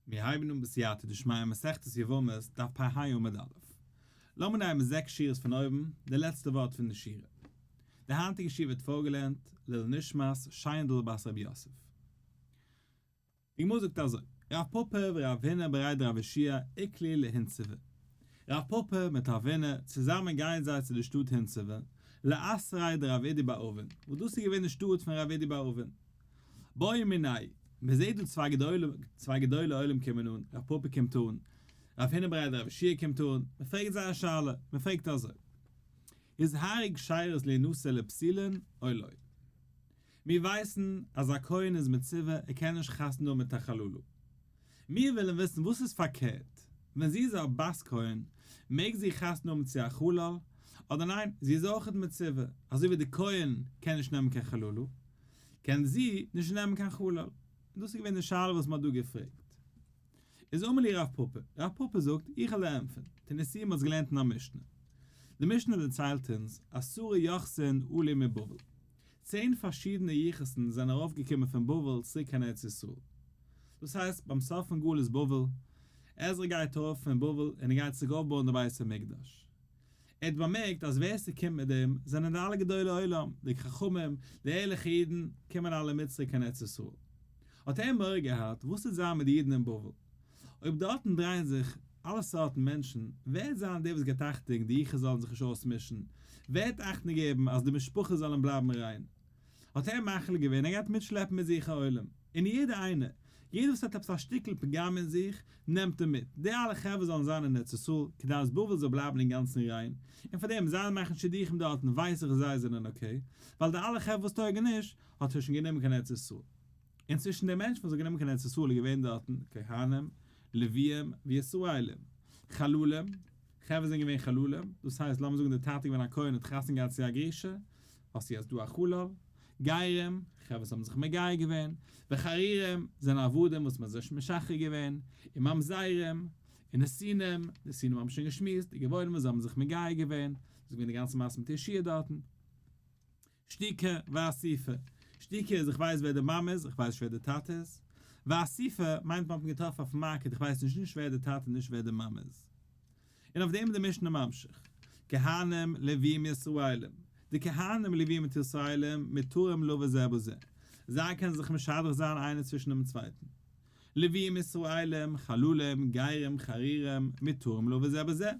מיר הייבן אן בסייעתא דשמיא מסכת יבמות דף פ ה עמוד א'. לאמיר נעמען זעקס שורות פון אויבן, די לעצטע ווארט פון די שורה. די היינטיגע שיעור ווערט פארגעלערנט לעילוי נשמת שיינדל בת רבי יוסף. די גמרא זאגט אזוי, רב פפא ורב הונא בריה דרב יהושע איקלעו להונצבא. רב פפא מיט רב הונא צוזאמען גייען זיי צו די שטאט הונצבא, לאתריה דרב אידי בר אבין, וואס דאס איז געווען די שטאט פון רב אידי בר אבין. בעו מיניה, מען זעט דא צוויי גדולים, צוויי גדולי עולם קומען אן, רב פפא קומט אן, רב הונא בריה דרב יהושע קומט אן, מען פרעגט זיי א שאלה, מען פרעגט אזוי, הזהרו כשרות להינשא לפסולין או לא? מיר ווייסן אז א כהן איז מצווה ער קען נישט חתונה האבן מיט א חללה. מיר ווילן וויסן וואס איז פארקערט, ווען זי איז א בת כהן מעג זי חתונה האבן צו א חלל, אדער ניין זי איז אויכעט מצווה, אזוי ווי די כהן קען נישט נעמען קיין חללה, קען זי נישט נעמען קיין חלל. און דאס איז געווען די שאלה וואס מען האט דא געפרעגט. איז אמר להו רב פפא, רב פפא זאגט, איך וועל דיר ענטפערן, תניתוה מ'האט עס געלערנט אין א משנה. די משנה דערציילט אונז, עשרה יוחסין עלו מבבל. צען פארשידענע יחוסן זענען ארויפגעקומען פון בבל צוריק קיין ארץ ישראל. דאס הייסט, ביים סוף פון גלות בבל, עזרא גייט ארויף פון בבל און ער גייט צוריק אויפבויען די בית המקדש. ער האט באמערקט אז ווער ס'קומט מיט אים זענען די אלע גדולי עולם, די חכמים, די ערליכע אידן, קומען אלע מיט צוריק קיין ארץ ישראל. האט ער מורא געהאט וואס וועט זיין מיט די אידן אין בבל, אויב דארטן דרייען זיך אלע סארטן מענטשן, ווער וועט זיין דער וואס געבט אכטונג די יחוס זאלן זיך נישט אויסמישן, ווער וועט אכטונג געבן אז די משפחה זאלן בלייבן ריין? האט ער מחליט געווען ער גייט מיטשלעפן מיט זיך א עולם, און יעדער איינער, יעדער וואס האט עפעס א שטיקל פגם אין זיך, נעמט ער מיט, די אלע חברה זאלן זיין אין ארץ ישראל, כדי אז בבל זאל בלייבן אינגאנצן ריין, און פאר דעם זיי מאכן שידוכים דארטן ווייס איך זיי זענען okay, ווייל די אלע חברה וואס טויגן נישט, האט ער שוין גענומען קיין ארץ ישראל. און צווישן די מענטשן וואס האט גענומען קיין ארץ ישראל איז געווען דארטן, כהנים, לוויים, וישראלים, חללים, חברה זענען געווען חללים, דאס הייסט לאמיר זאגן די טאטע איז געווען א כהן האט חתונה געהאט צו א גרושה, האסטו יעצט דא א חלל, גרים, חברה וואס האבן זיך מגייר געווען, וחרורים, זענען עבדים וואס מען האט זיי משחרר געווען, און ממזרים, און נתינים, נתינים האבן שוין געשמועסט, די גבעונים וואס האבן זיך מגייר געווען, דאס איז געווען די גאנצע מעשה מיט יהושע דארטן. שתוקי ואסופי. שתוקי איז איך ווייס ווער די מאמע איז, איך ווייס נישט ווער די טאטע איז. ואסופי מיינט מען האט אים געטראפן אויפן market, איך ווייס נישט נישט ווער די טאטע נישט ווער די מאמע איז. און אויף דעם איז די משנה ממשיך. כהנים לוויים ישראלים. די כהנים לוויים מיט ישראלים מותרים לבא זה בזה. זיי קענען זיך משדך זיין איינער צווישן דעם צווייטן. לוויים ישראלים, חללים, גרים, חרורים, מותרים לבא זה בזה.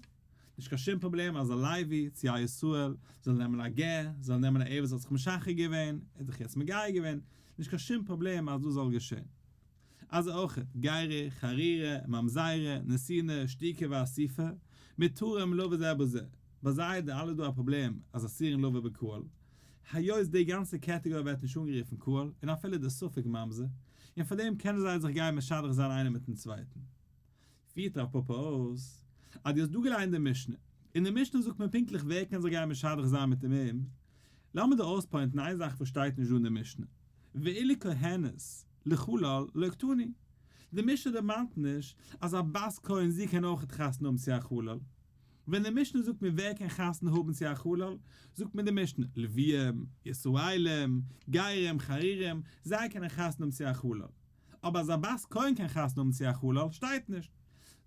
נישט קיין שום פראבלעם אז א לוי צו א ישראל זאל נעמען א גר, זאל נעמען א עבד וואס האט זיך משחרר געווען, ער האט זיך יעצט מגייר געווען, נישט קיין שום פראבלעם אז דאס זאל געשען. אזוי אויך גירי, חרורי, ממזרי, נתיני, שתוקי ואסופי, מותרים לבא זה בזה. ביי זיי איז די אלע דא א פראבלעם אז אסורין לבא בקהל, היות די גאנצע קעטעגארי ווערט נישט אנגערופן קהל און אפילו די ספק ממזר, און פאר דעם קענען זיי זיך גיין משדך זיין איינער מיטן צווייטן. פירט רב פפא אויס אז דו האסט דא געליינט די משנה, אין די משנה זאגט מען פונקטליך ווער קען זיך גיין משדך זיין מיט אים, לאמיר דא אויס point ן איין זאך וואס שטייט נישט דא אין די משנה, ואילו כהנת לחלל לא קתני, די משנה דערמאנט נישט אז א בת כהן זי קען אויכעט חתונה האבן צו א חלל, ווען די משנה זאגט מיר ווער קען חתונה האבן צו א חלל, זאגט מיר די משנה, לוויים, ישראלים, גרים, חרורים, זיי קענען חתונה האבן צו א חלל. אבער אז א בת כהן קען חתונה האבן צו א חלל שטייט נישט.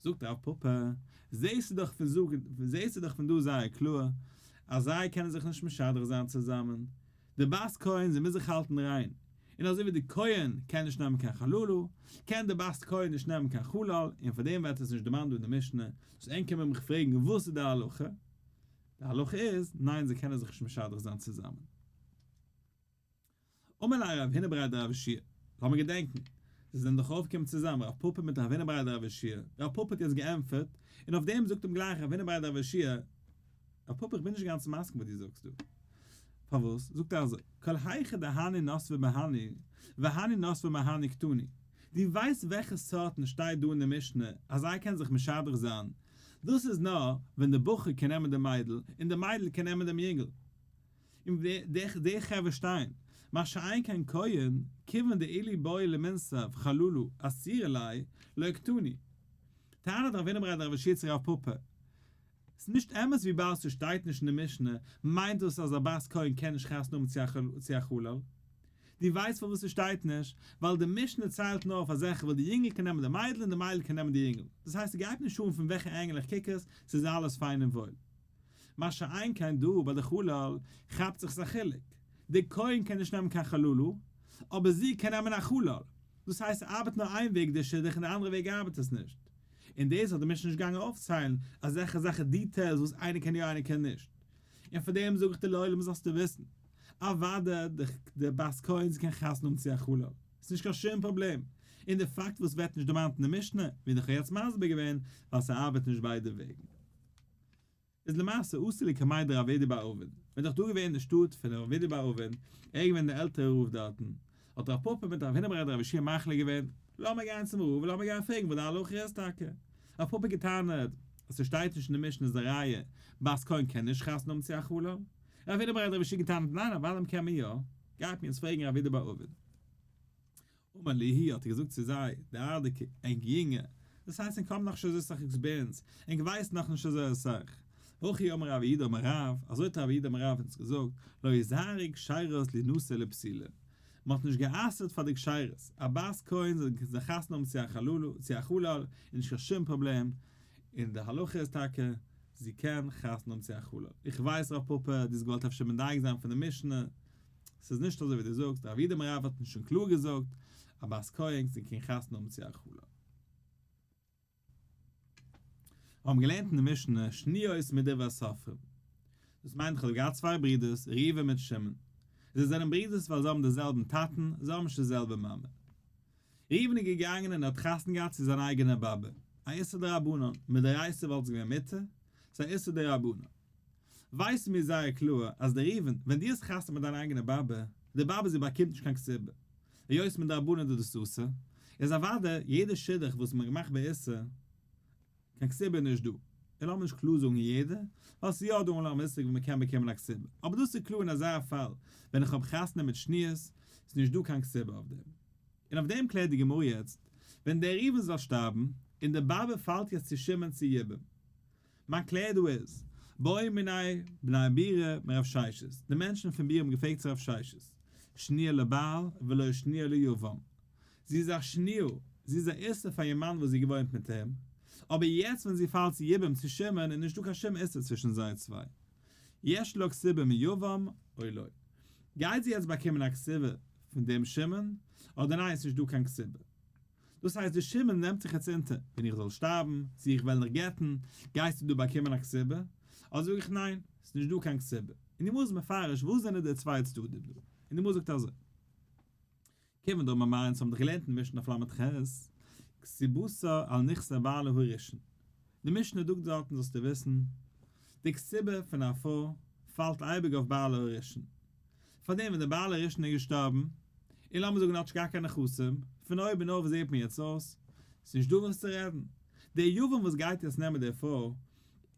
זאגט רב פפא, זעהסטו דאך פון זעהסטו דאך פון דא זייער קלאר אז זיי קענען זיך נישט משדך זיין צוזאמען. די בת כהן זי מוז זיך האלטן ריין, און אזוי ווי די כהן קען נישט נעמען קיין חללה, קען די בת כהן נישט נעמען קיין חלל, און פאר דעם ווערט עס נישט דערמאנט דא אין די משנה. סאו ענק קומען מיך פרעגן וואס איז די הלכה? די הלכה איז, ניין זיי קענען זיך נישט משדך זיין צוזאמען. אמר ליה רב הונא בריה דרב יהושע, לאמיר געדענקן, זיי זענען דאך אויפגעקומען צוזאמען, רב פפא מיט רב הונא בריה דרב יהושע, רב פפא האט יעצט געענטפערט, און אויף דעם זאגט אים גלייך רב הונא בריה דרב יהושע, רב פפא איך בין נישט גאנץ מסכים וואס דו זאגסט דא. פארוואס? זאגט ער אזוי, כל היכא דהני נסבי מהני, והני נסבי מהני קתני, דו ווייסט וועלכע סארטן שטייט דא אין די משנה אז זיי קענען זיך משדך זיין, דאס איז נאר ווען די בחור קען נעמען די מיידל און די מיידל קען נעמען דעם יונגל. און די חברה שטיין, מה שאין כן כהן, כיוון דאילו בעי למינסב חללה אסירא ליה, לא קתני. טענה'ט רב הונא בריה דרב יהושע צו רב פפא, ס'איז נישט אמת וויבאלד ס'שטייט נישט אין די משנה מיינט דאס אז א בת כהן קען נישט חתונה האבן צו א חלל. דו ווייסט פארוואס ס'שטייט נישט? ווייל די משנה ציילט נאר אויף אזעלכע וואס די יונגל קען נעמען די מיידל און די מיידל קען נעמען די יונגל. דאס הייסט ס'גייט נישט אן פון וועלכע angle איך קוק עס, ס'איז אלעס פיין און וואויל. מה שאין כן דא ביי די חלל כאפט זיך עס א חילוק. די כהן קען נישט נעמען קיין חללה, אבער זי קען נעמען א חלל. דאס הייסט ס'ארבעט נאר איין וועג די שידוך און די אנדערע וועג ארבעט עס נישט. און דאס האט די משנה נישט געגאנגען אויפציילן אזעלכע אזעלכע details וואס איינער קען יא איינער קען נישט. און פאר דעם זאג איך דיר לעולם זאלסטו וויסן, אוודאי די בת כהן זי קען חתונה האבן צו א חלל, ס'איז נישט קיין שום פראבלעם, און די פאקט וואס ווערט נישט דערמאנט אין די משנה, ווי איך האב יעצט מסביר געווען, ווייל ס'ארבעט נישט ביידע וועגן. איז למעשה אתו לקמיה דרב אידי בר אבין, מען איז דאך דא געווען אין די שטאט פון רב אידי בר אבין, ער איז געווען דער עלטערער רב דארטן, האט רב פפא מיט רב הונא בריה דרב יהושע מחליט געווען, לאמיר גיין צום רב און לאמיר גיין פרעגן וואס די הלכה איז טאקע. רב פפא האט געטענה'ט אז ס'שטייט נישט אין די משנה איז א ראיה, בת כהן קען נישט חתונה האבן צו א חלל. רב הונא בריה דרב יהושע געטענה'ט ניין אוודאי קען מען יא, גייט מען יעצט פרעגן רב אידי בר אבין. אמר להו האט ער געזאגט צו זיי, דארדיקע, ענק יונגע, דאס הייסט ענק האבן נאך נישט אזוי סאך experience, ענק ווייסן נאך נישט אזוי אסאך. הכי אמר רב יהודה אמר רב, אזוי האט רב יהודה אמר רב אונז געזאגט, לא איתסרו כשרות לינשא לפסולה. מען האט נישט גע'אסר'ט פאר די כשרות, א בת כהן זאל זיך חתונה האבן צו א חלל, צו א חלל, איז נישט קיין שום פראבלעם, און די הלכה איז טאקע, זי קען חתונה האבן צו א חלל. איך ווייס רב פפא, דו האסט געוואלט אפשר מדייק זיין פון די משנה, ס'איז נישט אזוי ווי דו זאגסט, רב יהודה אמר רב האט נישט שוין קלאר געזאגט, א בת כהן זי קען חתונה האבן צו א חלל. מיר האבן געלערנט אין די משנה שניות מדברי סופרים. דאס מיינט איך האב געהאט צוויי ברידערס ראובן מיט שמעון. זיי זענען ברידערס ווייל זיי האבן די זעלבן טאטן, זיי האבן נישט די זעלבע מאמע. ראובן איז געגאנגען און האט חתונה געהאט צו זיין אייגענע באבע, א איסור דרבנן, מדאורייתא וואלט עס געווען מותר, ס'איז א איסור דרבנן. ווייסן מיר זייער קלאר אז דער ראובן, ווען דו האסט חתונה מיט דיין אייגענע באבע, די באבע זי באקומט נישט קיין כתובה, היות מדרבנן איז דאס אסור, איז אוודאי יעדע שידוך וואס מען האט געמאכט באיסור, קיין כתובה איז נישט דא. און לאמיר נישט קלאר זאגן יעדע, ווייל ס'איז יא דא אן עולם הישג וואו מען קען באקומען א כתובה, אבער דאס איז קלאר אין אזא פאל, ווען איך האב חתונה מיט שניות, איז נישט דא קיין כתובה אויף דעם. און אויף דעם קלערט די גמרא יעצט, ווען דער ראובן זאל שטארבן, און די באבע פאלט יעצט צו שמעון צו יבום. מיין קלער דא איז, בעו מיניה בני בירה מרב ששת, די מענטשן פון בירה האבן געפרעגט צו רב ששת, שניה לבעל ולא שניה ליבם, זי איז א שניה, זי איז א איסור פאר איר מאן וואס זי געוואוינט מיט אים, אבער יעצט ווען זי פאלט צו יבום צו שמעון איז נישטא קיין שום איסור צווישן זיי צוויי. יש לה כתובה מיבם או לא. גייט זי יעצט באקומען א כתובה פון דעם שמעון, אדער ניין עס איז נישט דא קיין כתובה. דאס הייסט די שמעון נעמט זיך יעצט אונטער, ווען איך זאל שטארבן, צו איך וועל דיך גט'ן, גייסטו דא באקומען א כתובה? אדער זאג איך ניין, ס'איז נישט דא קיין כתובה. און די גמרא איז מפרש וואס זענען די צוויי צדדים דא. און די גמרא זאגט אזוי. כיוון דאמר מר אונז האבן דאך געלערנט אין משנה אויף ל"ח, כתובתה על נכסי בעלה הראשון. די משנה זאגט דארטן זאלסטו וויסן, די כתובה פון א פרוי פאלט אייביג אויף בעלה הראשון. פארדעם ווען די בעל הראשון איז געשטארבן, און לאמיר זאגן ער האט נישט געהאט קיין נכסים, פון אויבן אויף זעהט מען יעצט אויס, ס'איז נישט דא וואס צו רעדן. דער יבם וואס גייט יעצט נעמען די פרוי,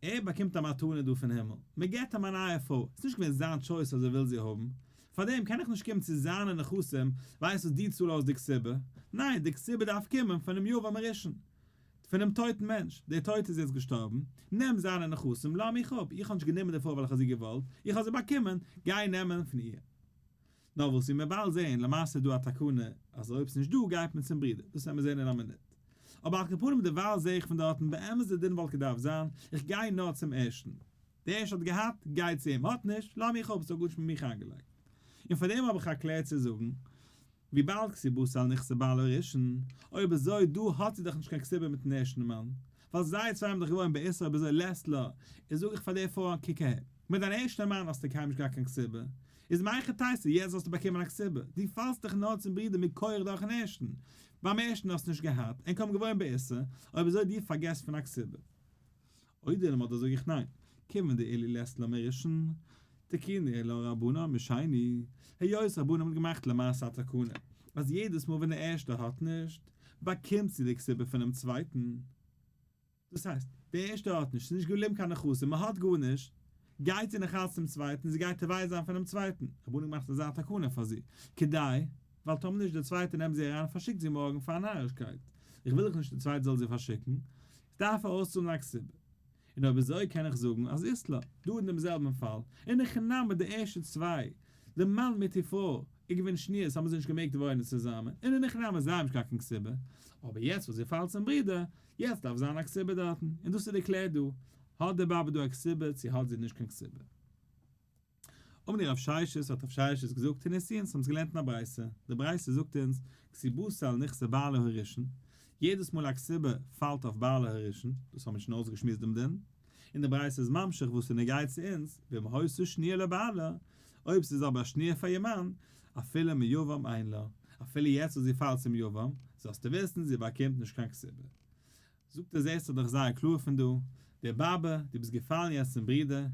ער באקומט א מתנה דא פון הימל, מען געבט אים א נייע פרוי, ס'איז נישט געווען זיין choice אז ער וויל זי האבן, פארדעם קען איך נישט קומען צו זיינע נכסים, ווייסט וואס דו צאל אויס די כתובה, ניין, די כתובה דארף קומען פונעם יבם הראשון. פונעם טויטן מענטש, דער טויטער איז יעצט געשטארבן, נעם זיינע נכסים, לאז מיך אפ, איך האב נישט גענומען די פרוי ווייל איך האב זי געוואלט, איך האב זי באקומען, גיי נעמען פון איר. נאר וואס ווי מיר באלד זעהן, למעשה איז דא א תקנה אז אויב ס'נישט דא גייט מען צום ברודער, דאס וועלן מיר זעהן אין א מינוט. אבער על כל פנים דערווייל זעה איך פון דארטן באמת די דין וואלט געדארפט זיין, איך גיי נאר צום ערשטן. דער ערשטער האט געהאט, גיי צו אים, האט נישט, לאז מיך אפ, ס'האט גארנישט מיט מיך איינגעלייגט. און פארדעם האב איך א קלער צו זאגן, וויבאלד כתובתה על נכסי בעלה הראשון, אויב אזוי דא האט זי דאך נישט קיין כתובה מיטן ערשטן מאן, ווייל זיי צוויי האבן דאך געוואוינט באיסור אויב אזוי לית לה, איז זאג איך פאר די פרוי קוק אהער, מיט דיין ערשטן מאן האסטו קיינמאל נישט געהאט קיין כתובה, איז מהיכי תיתי יעצט זאלסטו באקומען א כתובה, דו פאלסט דאך נאר צום ברודער מכח דורכן ערשטן, ביים ערשטן האסטו נישט געהאט, ענק האבן געוואוינט באיסור, אויב אזוי דו פארגעסט פון א כתובה. או דילמא אדער זאג איך ניין, כיוון דאילו לית לה מראשון, תקינו לה רבנן משני, היות רבנן האבן געמאכט למעשה א תקנה, אז יעדעס מאל ווען דער ערשטער האט נישט, באקומט זי די כתובה פונעם צווייטן. דאס הייסט, דער ערשטער האט נישט, ס'איז נישט געבליבן קיין נכסים, מען האט גארנישט, גייט זי נאך אלץ צום צווייטן, זי גייט תובע זיין פונעם צווייטן, רבנן האבן געמאכט אזא תקנה פאר זי, כדי, ווייל טאמער נישט דער צווייטער נעמט זי אריין און פארשיקט זי מארגן פאר א נארישקייט, איך וויל דאך נישט דער צווייטער זאל זי פארשיקן, איז דארף ער אויסצאלן א כתובה. און אויב אזוי קען איך זאגן אז אית לה, דא אין דעם זעלבן פאל, אין הכי נמי די ערשטע צוויי, די מאן מיט איר פרוי. איז געווען שניות האבן זיי נישט געמעגט וואוינען צוזאמען, און אין הכי נמי זיי האבן נישט געהאט קיין כתובה, אבער יעצט וואס זי פאלט צום ברודער, יעצט דארף זיין א כתובה דארטן, און דאס איז די קלער דא, האט די באבע דא א כתובה צו האט זי נישט קיין כתובה? אמר להו רב ששת, האט רב ששת געזאגט, תניתוה, אונז האבן עס געלערנט אין א ברייתא, די ברייתא זאגט אונז, כתובתה על נכסי בעלה הראשון, יעדעס מאל א כתובה פאלט אויף בעלה הראשון, דאס האבן מיר שוין אויסגעשמועסט דעם דין, און די ברייתא איז ממשיך וואס איז נוגע צו אונז, ואם היתה שניה לבעלה, אויב ס'איז אבער א שניה פאר איר מאן, אפילו מיבם אין לה, אפילו יעצט וואס זי פאלט צום יבם, זאלסטו וויסן זי באקומט נישט קיין כתובה. זאגט ער זעסטו דאך זייער קלאר פון דא, די באבע, דו ביסט געפאלן יעצט צום ברודער,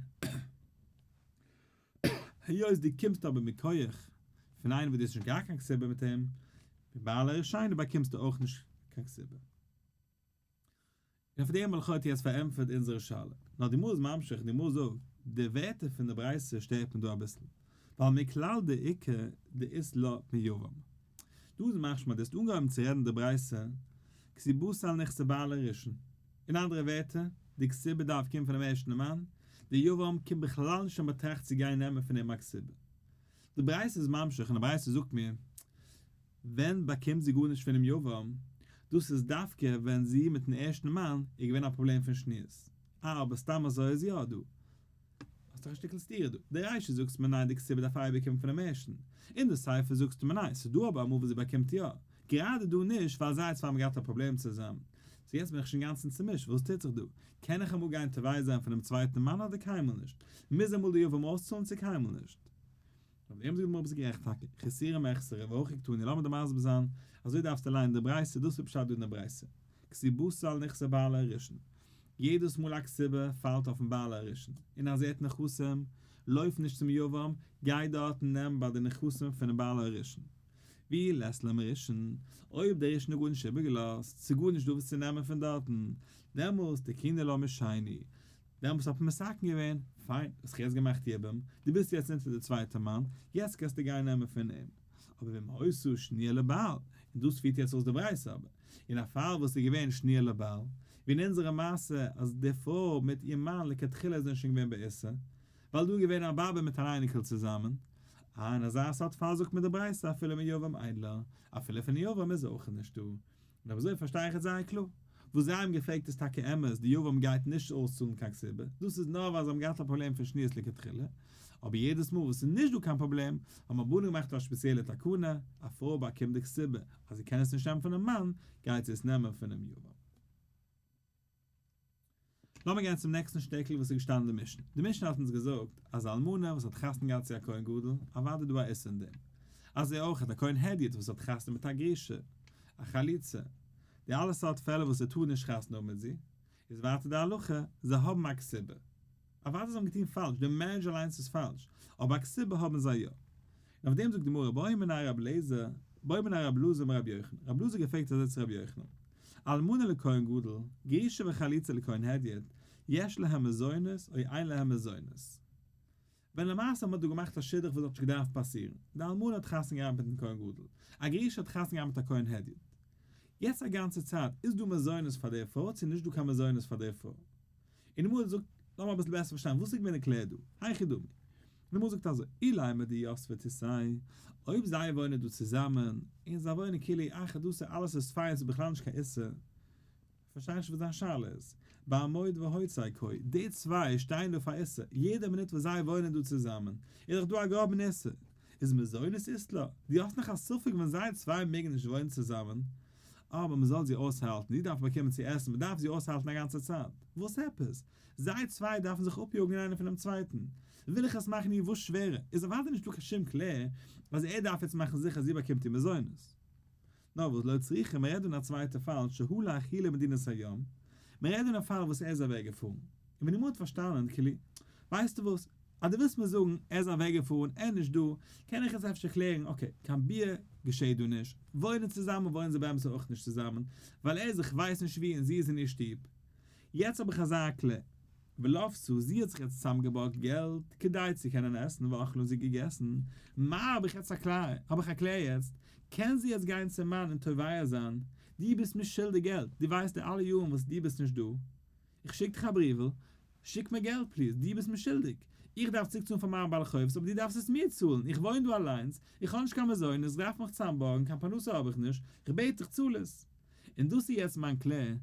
היות דו קומסט אבער מכח פון איינעם וואס דו האסט נישט געהאט קיין כתובה מיט אים, מבעלה הראשון באקומסטו אויך נישט קיין כתובה. און אויף דעם וועלכע האט יעצט פארענטפערט אונזערע שאלה. נאר די גמרא איז ממשיך, די גמרא זאגט, די ווערטער פון די ברייתא שטערט מיר דא אביסל, ווייל מכלל דאיכא דאית לה מיבם. דא איז משמע דו האסט אנגעהויבן צו רעדן די ברייתא כתובתה על נכסי בעלה הראשון. אין אנדערע ווערטער, די כתובה דארף קומען פונעם ערשטן מאן, די יבם קומט בכלל נישט אין באטראכט צו גיין נעמען פון אים א כתובה. די ברייתא איז ממשיך און די ברייתא זאגט מיר, ווען באקומט זי גארנישט פונעם יבם? דאס איז דווקא ווען זי מיטן ערשטן מאן איז געווען א פראבלעם פון שניות. אה אבער סתם אזוי איז יא דא. האסט דאך א שטיקל סתירה דא. די רישא זאגסט מיר ניין די כתובה דארף אייביג קומען פונעם ערשטן. אין די סיפא זאגסטו מיר ניין ס'איז דא אבער אמאל וואס זי באקומט יא. גראדע דא נישט ווייל זיי צוויי האבן געהאט א פראבלעם צוזאם. סאו יעצט בין איך שוין אינגאנצן צומישט וואס טוט זיך דא? קען איך אמאל גיין תובע זיין פונעם צווייטן מאן אדער קיינמאל נישט? מוז אמאל די יבם אויסצאלן צו קיינמאל נישט? אויף דעם זאגט די גמרא ביסט גערעכט טאקע, חסורי מחסרא והכי קתני לאמיר דיר מסביר זיין, אזוי דארפסטו ליינען די ברייתא, דאס איז פשט דא אין די ברייתא, כתובתה על נכסי בעלה הראשון, יעדעס מאל א כתובה פאלט אויפן בעלה הראשון, און אז ער האט נכסים, לויף נישט צום יבם, גיי דארטן נעם ביי די נכסים פונעם בעלה הראשון. ואי לית לה מראשון, אויב דער ראשון האט גארנישט איבערגעלאזט, ס'איז גארנישט דא וואס צו נעמען פון דארטן, דעמאלס תקינו לה משני, דעמאלס האט מען מתקן געווען, פיין, האסט זיך יעצט געמאכט יבום, דו ביסט יעצט אונטער די צווייטע מאן, יעצט קענסטו גיין נעמען פון אים. אבער ואם היתה שניה לבעל, און דאס פירט יעצט אויס די ברייתא אבער, אין א פאל וואס איז געווען שניה לבעל, ווי אין אונזערע מעשה אז די פרוי מיט איר מאן לכתחילה זענען שוין געווען באיסור, ווייל דא איז געווען א באבע מיט אן אייניקל צוזאמען, אה אין אזא סארט פאל זאגט מען די ברייתא אפילו מיבם אין לה, אפילו פון יבם איז אויך נישטא. און אויב אזוי פארשטיי איך עס זייער קלאר. וואס זיי האבן געפרעגט איז טאקע אמת, די יבם גייט נישט אויסצאלן קיין כתובה, דאס איז נאר ווייל זיי האבן געהאט א פראבלעם פון שניות לכתחילה, אבער יעדעס מאל וואס ס'איז נישט דא קיין פראבלעם, האבן רבנן געמאכט א שפעציעלע תקנה, א פרוי באקומט די כתובה, אז זי קען עס נישט נעמען פונעם מאן, גייט זי עס נעמען פונעם יבם. לאמיר גיין צום נעקסטן שטעקל וואס איז געשטאנען אין די משנה. די משנה האט אונז געזאגט אז א אלמנה וואס האט חתונה געהאט צו א כהן גדול, אוודאי דא א איסור אין דעם. אזוי אויך א כהן הדיוט וואס האט חתונה מיט א גרושה, א חלוצה, די אלע סארט פעלער וואס ער טאר נישט חתונה האבן מיט זי, איז ווייטער די הלכה, זיי האבן א כתובה. אוודאי זיי האבן געטון פאלש, די marriage אליינס איז פאלש, אבער א כתובה האבן זיי יא. און אויף דעם זאגט די גמרא בעא מיניה רב לעזער, בעא מיניה רב אלעזר מרבי יוחנן, רב אלעזר געפרעגט אזוי צו רבי יוחנן, אלמנה לכהן גדול, גרושה וחלוצה לכהן הדיוט, יש להם מזונות או אין להם מזונות? ווען למעשה האט מען דא געמאכט א שידוך וואס האט נישט געדארפט פאסירן, די אלמנה האט חתונה געהאט מיטן כהן גדול, א גרושה האט חתונה געהאט מיט א כהן הדיוט. יעצט א גאנצע צייט, איז דא מזונות פאר די פרוי צו נישט דא קיין מזונות פאר די פרוי? און די גמרא זאגט, לאמיר אביסל בעסער פארשטיין וואס איז געווען די קלער דא, היכי דמי. די גמרא זאגט אזוי, אילימא דיתבי תותי, אויב זיי וואוינען דא צוזאמען, און זיי וואוינען כאילו אחד עשר אלעס איז פיין ס'איז בכלל נישט קיין איסור, כ'פארשטיי נישט וואס דיין שאלה איז. בעמוד והוצא קאי, די צוויי שטייען דא פאר איסור, יעדע מינוט וואס זיי וואוינען דא צוזאמען, איז דאך דא א גראבן איסור. איז מזונות אית לה? דו האסט נאך א ספק ווען זיי צוויי מעגן נישט וואוינען צוזאמען? אבער מען זאל זי אויסהאלטן, זי דארף באקומען צו עסן, מען דארף זי אויסהאלטן א גאנצע צייט. וואס עפעס? זיי צוויי דארפן זיך אפיאגן איינער פונעם צווייטן. וויל איך עס מאכן איר וואס שווערער, איז אוודאי נישטא קיין שום קלער אז ער דארף יעצט מאכן זיכער זי באקומט איר מזונות. נאר וואס לא צריכא, מען רעדט דא אין א צווייטע פאל שהלך הוא למדינת הים, מען רעדט דא אין א פאל וואס ער איז אוועק געפארן, און ווען די גמרא האט פארשטאנען כאילו, ווייסטו וואס, אז דו ווילסט מיר זאגן ער איז אוועק געפארן, ער איז נישט דא, קען איך יעצט אפשר קלערן, okay, קיין ביאה געשעט דא נישט, וואוינען צוזאמען וואוינען זיי באמת אויך נישט צוזאמען, ווייל ער איז איך ווייס נישט וואו און זי איז אין איר שטוב. יעצט האב איך אזא קלער. ולפתה, זי האט זיך יעצט צוזאמגעבארגט געלט כדי צו קענען עסן ואכלה און זי געגעסן, מה האב איך יעצט א קלער, האב איך א קלער יעצט, קען זי יעצט גיין צום מאן און תובע זיין, דו ביסט מיר שולדיג געלט, דו ווייסט די אלע יארן וואס דו ביסט נישט דא, איך שיק דיך א בריוול, שיק מיר געלט please, דו ביסט מיר שולדיג. איך דארף צוריק צאלן פאר מיין בעל חובות אבער דו דארפסט עס מיר צאלן, איך וואוין דא אליינס, איך האב נישט קיין מזונות, איך דארף מיך צוזאמבארגן, קיין פרנסה האב איך נישט, איך בעט דיך צאל עס. און דאס איז יעצט מיין קלער,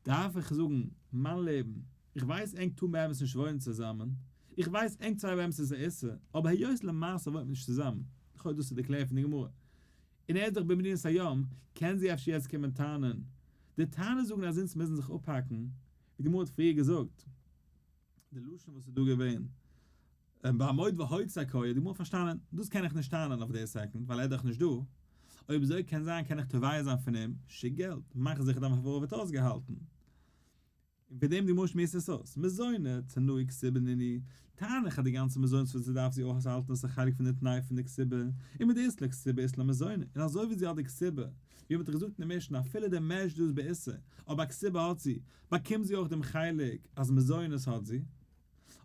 דארף איך זאגן, מיין לעבן, איך ווייס ענק טאר באמת נישט וואוינען צוזאמען, איך ווייס ענק צוויי באמת איז א איסור, אבער היות למעשה וואוינט מען נישט צוזאמען, לכאו' דאס איז די קלער פון די גמרא, און ער איז דאך במדינת הים, קען זי אפשר יעצט קומען טענה'ן, די טענה זאגן אז אונז מוזן זיך אפהאקן, ווי די גמרא האט פריער געזאגט, די לשון וואס איז דא געווען, בעמוד והוצא קאי, האט די גמרא פארשטאנען, דאס קען איך נישט טענה'ן אויף די סעקאנד, ווייל ער איז דאך נישט דא, אויב אזוי קען זיין קען איך תובע זיין פון אים, שיק געלט, מאך זיכער דיין פרוי ווערט אויסגעהאלטן. און פון דעם די גמרא שמועסט עס אויס, מזוני תנאי כתובה נינהו, טענה איך אז די גאנצע מזונות וואס זי דארף זי אויסהאלטן איז א חלק פון די תנאי פון די כתובה, און מדאית לה כתובה אית לה מזוני, און אזוי ווי זי האט די כתובה, ווי מ'האט געזאגט אין די משנה אפילו די מערדזש דא איז באיסור, אבער א כתובה האט זי, באקומט זי אויך דעם חלק אז מזונות האט זי.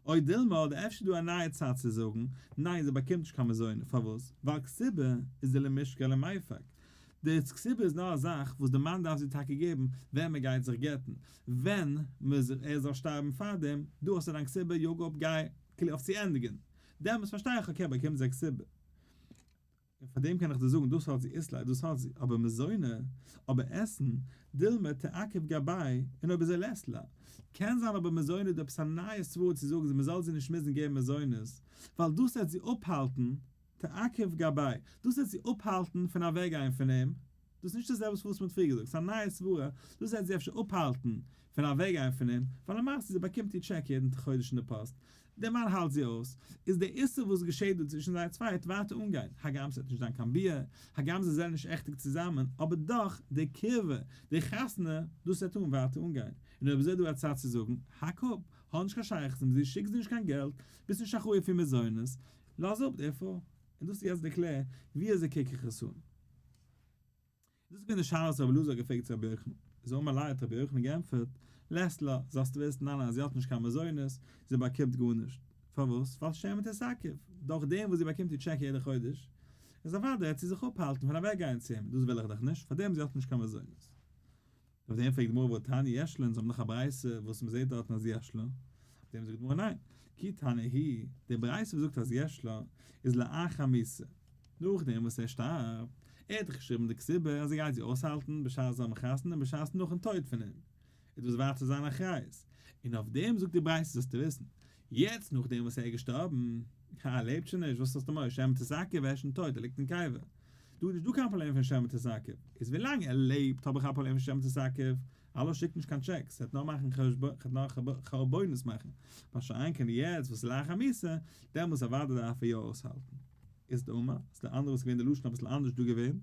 או דילמא אדער אפשר דא א נייע צד צו זאגן, ניין זי באקומט נישט קיין מזונות, פארוואס? ווייל כתובה איז דלמישקל ולמיפק. די כתובה איז נאר א זאך וואס די מאן דארף זי טאקע געבן ווען מען גייט זיך גט'ן, ווען ער זאל שטארבן פארדעם, דא האסטו דיין כתובה, יאג אפ גיי, כאילו אויף צו ענדיגן, דעמאלטס פארשטיי איך okay באקומט זי א כתובה. און פאר דעם קען איך דיר זאגן דאס האט זי אית לה דאס האט זי, אבער מזוני, אבער עסן, דילמא תעכב גביה, און אויב אזוי לית לה. קען זיין אבער מזוני איז דא עפעס א נייע סברה צו זאגן מען זאל זי נישט מוזן געבן מזונות, ווייל דאס וועט זי אפהאלטן, תעכב גביה, דאס וועט זי אפהאלטן פון אוועקגיין פון אים, דאס איז נישט די זעלבע סברה וואס מען האט פריער געזאגט, ס'איז א נייע סברה, דאס וועט זי אפשר אפהאלטן פון אוועקגיין פון אים, ווייל למעשה זי באקומט איר טשעק יעדן חודש אין די פאסט, דער מאן האלט זי אויס, איז דער איסור וואס געשעט דא צווישן זיי צוויי וועט ווייטער אנגיין, הגם ס'וועט נישט זיין קיין ביאה, הגם זיי זענען נישט עכטיג צוזאמען, אבער דאך, די קירבה, די חתונה, דאס וועט אן ווייטער אנגיין. און אויב אזוי איז דא א צד צו זאגן, האק אפ, האב נישט קיין שייכות מיט זי, שיק זי נישט קיין געלט, ביסט נישט אחראי אויף איר מזונות, לאז אפ די פרוי. און דאס איז יעצט די קלער, ווי אזוי קוק איך עס אן? דאס איז געווען די שאלה וואס רבי אלעזר האט געפרעגט צו רבי יוחנן. איז אמר ליה האט רבי יוחנן געענטפערט, לית לה, זאלסטו וויסן ניין אז זי האט נישט קיין מזונות, זי באקומט גארנישט. פארוואס? ווייל שמא תתעכב, דורך דעם וואס זי באקומט איר טשעק יעדע חודש, איז אוודאי וועט זי זיך אפהאלטן פון אוועקגיין צו אים, דאס וויל איך דאך נישט, פארדעם זי האט נישט קיין מזונות. אויף דעם פרעגט די גמרא והא תניא יש לה, אונז האבן דאך א ברייתא וואס מען זעט דארטן אז יש לה, אויף דעם זאגט די גמרא ניין, כי תניא היא, די ברייתא וואס זאגט אז יש לה, איז לאחר מיתה, נאכדעם וואס ער שטארבט, ער האט דאך געשריבן די כתובה אז ער גייט זי אויסהאלטן בשעת זיי האבן חתונה און בשעת נאכן טויט פון אים, איז דאס ווייטער זיין אחריות, און אויף דעם זאגט די ברייתא זאלסטו וויסן, יעצט נאכדעם וואס ער איז געשטארבן, הא ער לעבט שוין נישט, וואס האסטו מורא, שמא תתעכב, ער איז שוין טויט, ער ליגט אין קבר, דא איז נישט דא קיין פראבלעם פון שמא תתעכב, איז ווילאנג ער לעבט האב איך א פראבלעם פון שמא תתעכב, האלא שיק נישט קיין טשעקס, ס'וועט נאר מאכן נאר חרבונות מאכן, מה שאין כן יעצט וואס לאחר מיתה, דעמאלס אוודאי דארף ער יא אויסהאלטן. איז דאמר, איז די אנדערע וואס איז געווען די לשון אביסל אנדערש דא געווען,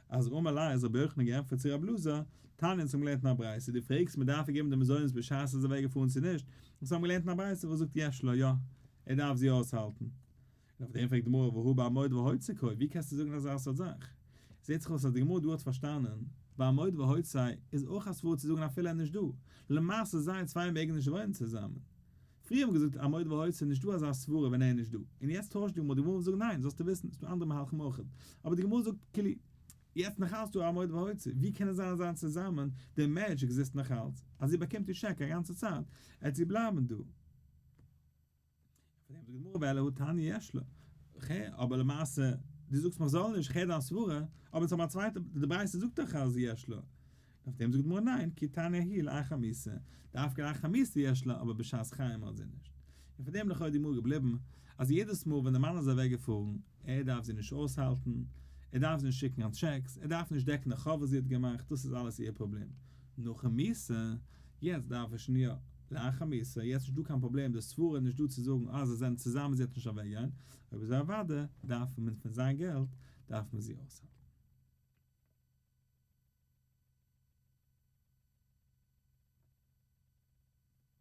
אז אמר ליה איז רבי יוחנן געענטפערט צו רבי אלעזר, תניא אונז האבן געלערנט אין א ברייתא, דו פרעגסט מען דארף איר געבן די מזונות בשעת ער איז אוועק געפארן צו נישט, אונז האבן געלערנט אין א ברייתא וואס זאגט יש לה יא, ער דארף זי אויסהאלטן. און אויף דעם פרעגט די גמרא והא בעמוד והוצא קאי, ווי קענסטו זאגן אזא סארט זאך? זעט זיך אויס אז די גמרא דא האט פארשטאנען, בעמוד והוצא איז אויך א סברא צו זאגן אפילו ער איז נישט דא, למעשה זיי צוויי מעגן נישט וואוינען צוזאמען. פריער האבן געזאגט עמוד והוצא איז נישט דא אזא סברא ווען ער איז נישט דא, און יעצט טוישט די גמרא, די גמרא וויל זאגן ניין, זאלסטו וויסן, ס'דא אנדערע מהלכים אויך, אבער די גמרא זאגט כאילו, יעצט נאך אלץ דא עמוד והוצא, ווי קענען זיי זיין צוזאמען, די marriage עקזיסט נאך אלץ, אז זי באקומט איר טשעק א גאנצע צייט, עט זי בלייבן דא. פון דעם זאגט די גמרא ואלא הא תניא יש לה, כ'הער, אבער למעשה, דו זאגסט מיך זאל נישט, כ'הער דיין סברה, אבער אונז האבן א צווייטע, די ברייתא זאגט דאך אז יש לה. אויף דעם זאגט די גמרא ניין, כי תניא ההיא לאחר מיתה, דווקא לאחר מיתה יש לה, אבער בשעת חיים האט זי נישט. און פון דעם לכאו' די גמרא געבליבן, אז יעדעס מאל ווען די מאן איז אוועק געפארן, ער דארף זי נישט אויסהאלטן, ער דארף זי נישט שיקן קיין טשעקס, ער דארף נישט דעקן די חוב וואס זי האט געמאכט, דאס איז אלעס איר פראבלעם. נאכן מיתה, יעצט דארף ער שוין יא, לאחר מיתה, יעצט נישט דא קיין פראבלעם, די סברה איז נישט דא צו זאגן אז זיי זענען צוזאמען זי וועט נישט אוועק גיין, אויב אזוי אוודאי דארף מען פון זיין געלט דארף מען זי אויסהאלטן.